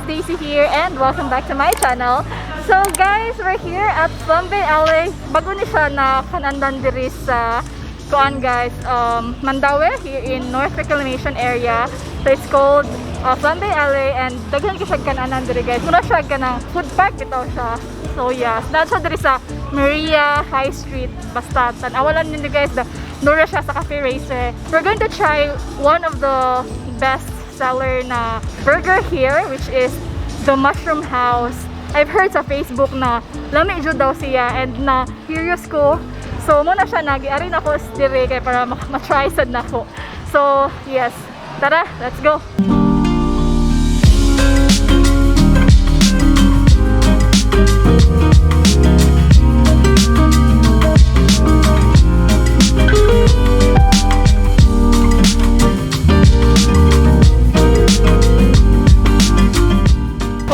Daisy here and welcome back to my channel. So guys, we're here at Flambe Alley. Bago ni siya na kanandan diri sa kuan guys, Mandaue, here in North Reclamation area. So it's called Flambe Alley and daghan ko siya kananan diri, guys. Mura siya kanang food park bitaw siya. So yes, naa siya diri sa Maria High Street. Basta tan-awalan ninyo guys, the Nura siya sa Cafe Racer. We're going to try one of the best seller na burger here, which is the Mushroom House. I've heard sa Facebook na lami jud daw siya and na curious ko. So mao na siya nagi-ari na ko dire kay para ma-try sad nako. So yes, tara, let's go.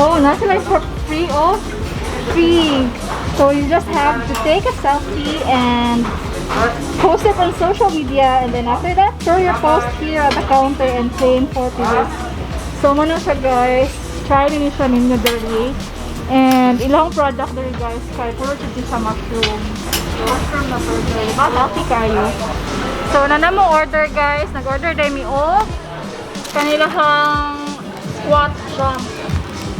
Oh, naa sila for free, oh. Free. So you just have to take a selfie and post it on social media, and then after that, throw your post here at the counter and claim 40 days. So mao na siya guys. Try ninyo siya ninyo diri. And ilang product diri guys kay puro jud sa mushroom. Mushroom na burger. Diba? Healthy kayo. So naa na mo order guys. Nag-order day mi og kanilahang squat jump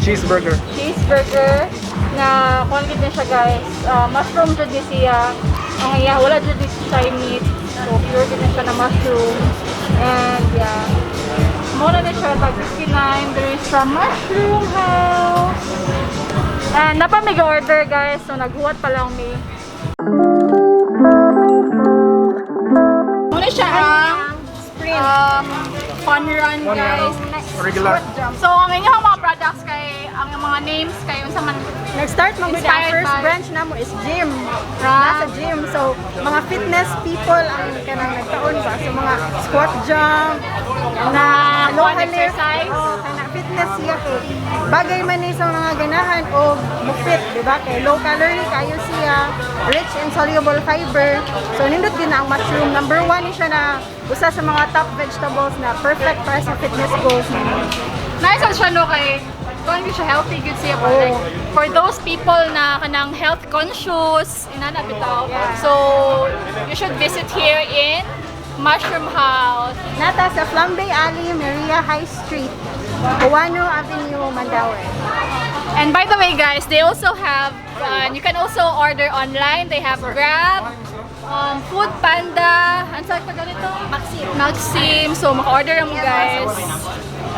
Cheeseburger. Cheeseburger na kuan gid na siya guys. Mushroom jud ni siya. Ang iya wala jud ni siya meat. So pure jud na siya na mushroom. And yeah. Mao na siya tag 69. There is a Mushroom House. And naa pa mi order guys. So naghuwat pa lang mi. Mao na siya ang Sprint. Fun run Fun run. Guys. Regular. So ang inyong mga products kay ang mga names kay unsa man? Nag-start man gud ang Inspired first branch namo is gym. Ra. Nasa gym. So, mga fitness people ang kanang nagtaon ba. So, mga squat jump, Na aloha kuan lift. Exercise. Oh, kana fitness siya kay bagay man ni sa mga ganahan og mo fit, di ba? Kay low calorie kayo siya, rich in soluble fiber. So nindot din na ang mushroom. Number one ni siya na usa sa mga top vegetables na perfect para sa fitness goals nimo. Nice ang siya no kay kuan gyud siya, healthy good siya but like, for those people na kanang health conscious inana bitaw. So you should visit here in Mushroom House. Naa ta sa Flambe Alley, Maria High Street, Ouano Avenue, Mandaue. And by the way guys, they also have you can also order online. They have Grab, Food Panda, ano sa pa ganito? Maxim. Maxim. So maka-order mo guys.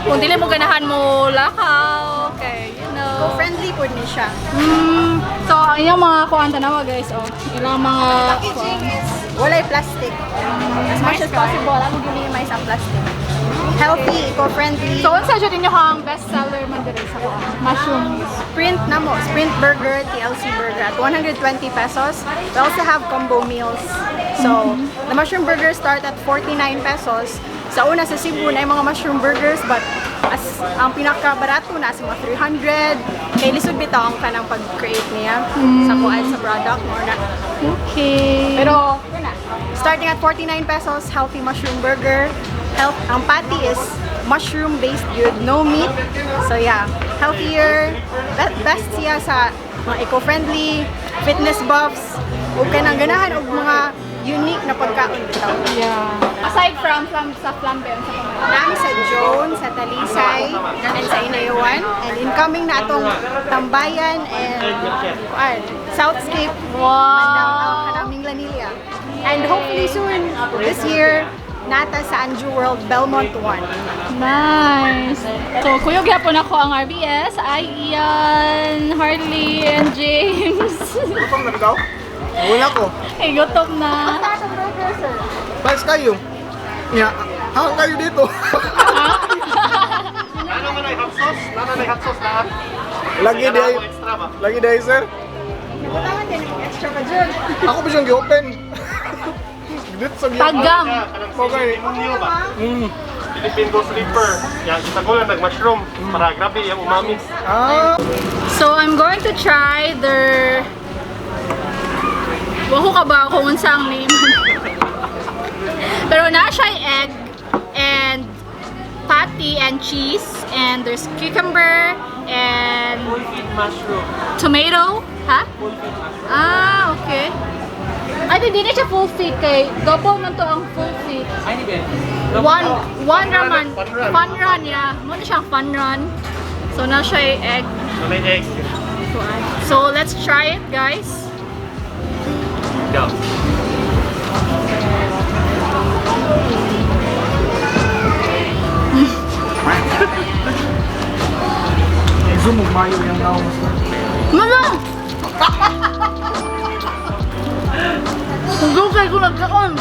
Kung dili mo ganahan mo lakaw, okay, you know. Eco-friendly po ni siya. So, ang inyong mga kuan tanawa guys, oh. Ilang mga Packaging is walay plastic. As much as possible, among minimize ang plastic. Healthy, eco-friendly. So, unsa jud inyo ang best seller man diri sa kuan? Mushroom. Sprint na mo, Sprint Burger, TLC Burger at 120 pesos. We also have combo meals. So, the mushroom burger start at 49 pesos. Sa una sa Cebu na yung mga mushroom burgers, but as ang pinakabarato na sa mga 300. Kay lisod bitaw ang kanang pag-create niya sa kuan sa product more na. Okay. Pero starting at 49 pesos, healthy mushroom burger. Health, ang patty is mushroom based good, no meat. So yeah, healthier, best siya sa mga eco-friendly, fitness buffs, ug kanang ganahan og mga unique na pagkaon bitaw. Yeah. Aside from sa Flambe, unsa pa man? Naa mi sa Jones, sa Talisay, and sa Inayawan. And incoming na atong Tambayan and kuan, Southscape. Wow. Kanang Minglanilla. And hopefully soon, this year, naa ta sa Anju World Belmont 1. Nice. So, kuyog gyapon ako ang RBS. Ay, Ian, Harley, and James. Gutom na ikaw? Wala ko. Ay, gutom na. Pass kayo. Ya, hang kayo dito. Ano man ay hot sauce? Nana may hot sauce na. Lagi di ay. Extra ba? Lagi di ay, sir. Nabutangan din yung extra pa dyan. Ako pa siyang gi-open. Dito sa Tagam. Okay. Demonyo ba? Philippine Ghost Reaper. Yan, kita ko lang nag-mushroom para grabe yung umami. Ah. So, I'm going to try their. Wa ko kabaw kung unsa ang name. Pero naa siya egg and patty and cheese and there's cucumber. And Full feed mushroom. Tomato, ha? Full feed mushroom. Ah, okay. I think di na siya full feet kay double man to ang full feet. Ay, di ba? One raman. Fun run. Fun run, yeah. Mo na siyang fun run. So na siya yung egg. So, may egg. So let's try it, guys. Go. Zoom og mayo yung naong. Mama! Kung ko nagkaon.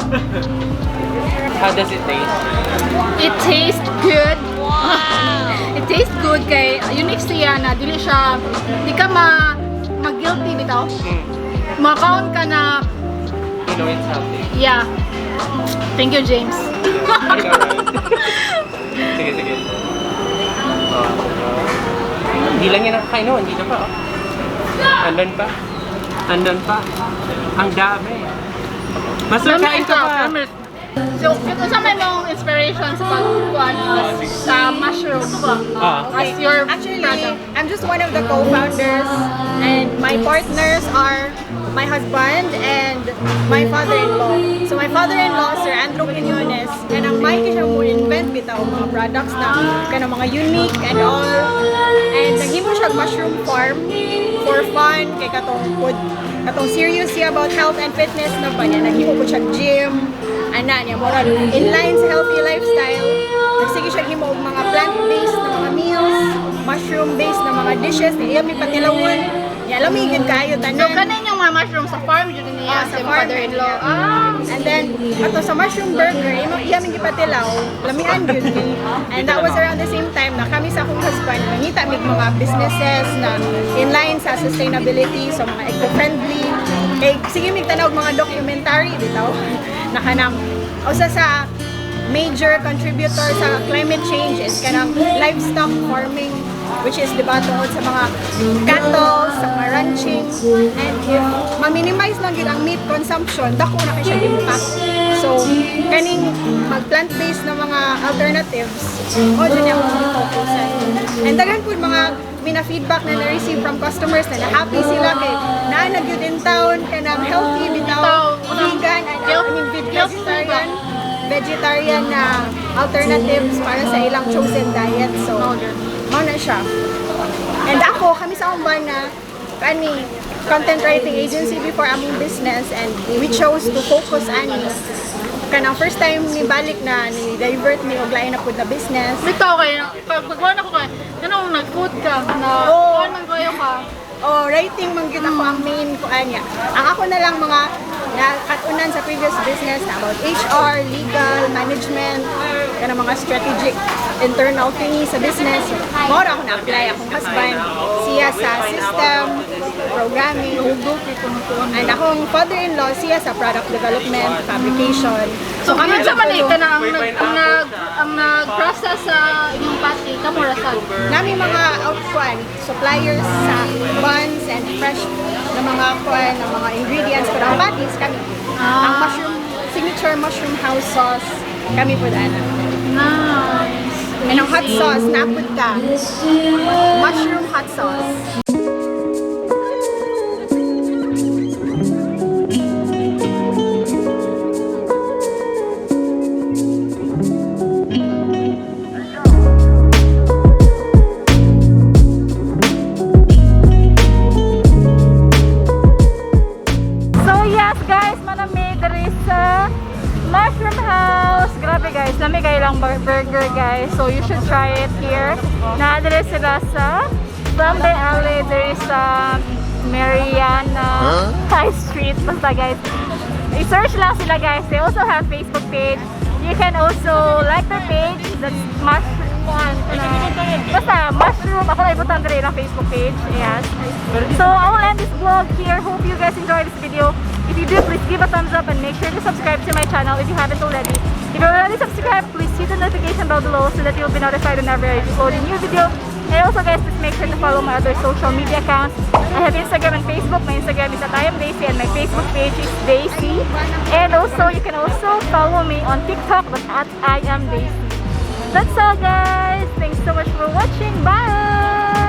How does it taste? It tastes good. It tastes good kay unique siya na dili siya di ka ma ma-guilty bitaw. Makaon ka na. You know it's healthy. Yeah. Thank you, James. I know, right? Sige, sige. Oh. Hindi lang yan ang kakain, no? Hindi na pa, oh. Andun pa. Andun pa. Ang dami. Master, kain ka pa. Promise. So, ito sa may mong inspiration sa pagkuhan sa mushroom as your Actually, product. I'm just one of the co-founders and my partners are my husband and my father-in-law. So my father-in-law, Sir Andrew Quinones, and ang Mike siya mo invent bitaw mga products na kanang mga unique and all. And naghimo siya og mushroom farm for fun kay katong food, katong serious siya about health and fitness na ba niya. Naghimo po siya og gym, ana niya, moral in line sa healthy lifestyle. Nagsige siya himo og mga plant-based na mga meals, mushroom-based na mga dishes na iya may patilawon. Ya, lami gyud kaayo So, tanan. kanin yung mga mushroom sa farm yun niya, Ah, sa sa farm. father-in-law. Ah, And then, ato sa mushroom burger, imo iya man gipatilaw, lamian gyud ni. And that was around the same time na kami sa akong husband, nangita mig mga businesses na in line sa sustainability, so mga eco-friendly. Kay sige mig tanaw og mga documentary bitaw na kanang usa sa major contributor sa climate change is kanang livestock farming, which is, di ba, tungod sa mga cattle, sa mga ranching. And if ma-minimize lang yun ang meat consumption, dako na kay siya impact. So kaning mag plant-based na mga alternatives o dyan yung mga focusan. And daghan pud mga mina feedback na na-receive from customers na na-happy sila kay naa na gyud in town kanang healthy bitaw, vegan and, I mean, vegetarian vegetarian na alternatives para sa ilang chosen diet. So, mao na siya. And ako, kami sa akong na, kani, content writing agency before among business and we chose to focus ani kanang first time ni balik na ni divert ni og lain na pud na business. Bitaw kayo, pag pagkuhan ako kayo, ganun, nag-food ka, na Oo. kuhan man kayo ka. Oh, writing man gyud ako ang main ko anya. Ang ako na lang mga nakatunan sa previous business na about HR, legal, management, kana mga strategic internal thingy sa business. Mao ra ako na-apply. Akong husband siya sa system, programming, and akong father-in-law siya sa product development, fabrication. So, kami sa man ka na ang May nag, pineapple ang nag, siya. ang nag-process sa inyong patty, kamo rasad. Nami mga outkuan, suppliers sa buns and fresh na mga kuan, na mga ingredients, pero ang patties kami. Ang mushroom signature mushroom house sauce kami pud ana. Nice. And ang hot sauce napud ka. Mushroom hot sauce. So yes guys, manami diri sa Mushroom House. Grabe guys, lami kayo lang burger guys. So you should try it here. Naa diri sila sa Flambe Alley diri sa Mariana High Street. Basta guys, i-search lang sila guys. They also have Facebook page. You can also like their page. That's Mushroom. Basta, mushroom. Ako na ibutang diri ng Facebook page. Yes. So, I will end this vlog here. Hope you guys enjoyed this video. If you do, please give a thumbs up and make sure to subscribe to my channel if you haven't already. If you're already subscribed, please hit the notification bell below so that you'll be notified whenever I upload a new video. And also guys, please make sure to follow my other social media accounts. I have Instagram and Facebook. My Instagram is @IamDaisy and my Facebook page is Daisy. And also, you can also follow me on TikTok, but @IamDaisy. That's all guys. Thanks so much for watching. Bye!